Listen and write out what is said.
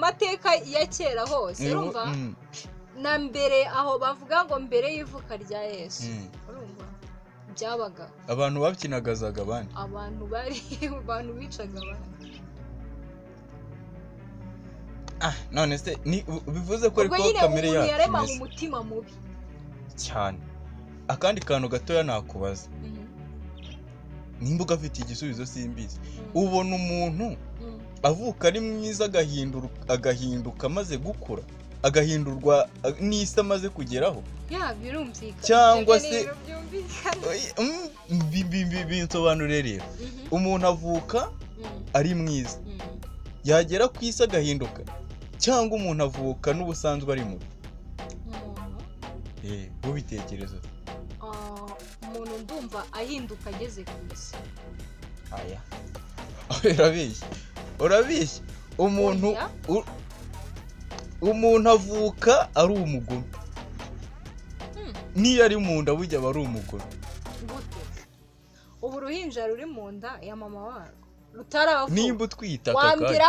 mateka ya kera hose, urumva, na mbere aho bavuga ngo mbere y'ivuka rya Yesu, urumva, byabagaho. Abantu babyinagazaga abandi. Abantu bari abantu bicaga abandi. Ah, none se ni bivuze ko Ubwo ariko nyine kamere umuntu yacu yaremanywe imeze umutima mubi. Cyane. Akandi kantu gatoya nakubaza, nimba ugafitiye igisubizo simbizi, ubona umuntu avuka ari mwiza, agahinduka amaze gukura, agahindurwa n'isi amaze kugeraho? Ya, birumvikana. Cyangwa Ibyo ni ibintu byumvikana. Binsobanurire rero. Umuntu avuka ari mwiza, yagera ku isi agahinduka, cyangwa umuntu avuka n'ubusanzwe ari mubi? Umuntu Ubitekereza ute? Ah, umuntu ndumva ahinduka ageze ku isi. Aya, urabeshya, urabeshya. Umuntu Oya. Umuntu avuka ari umugome. Niyo ari mu nda burya aba ari umugome. Gute? Ubu uruhinja ruri mu nda ya mama warwo rutaravuka Nimba utwite aka kanya wambwira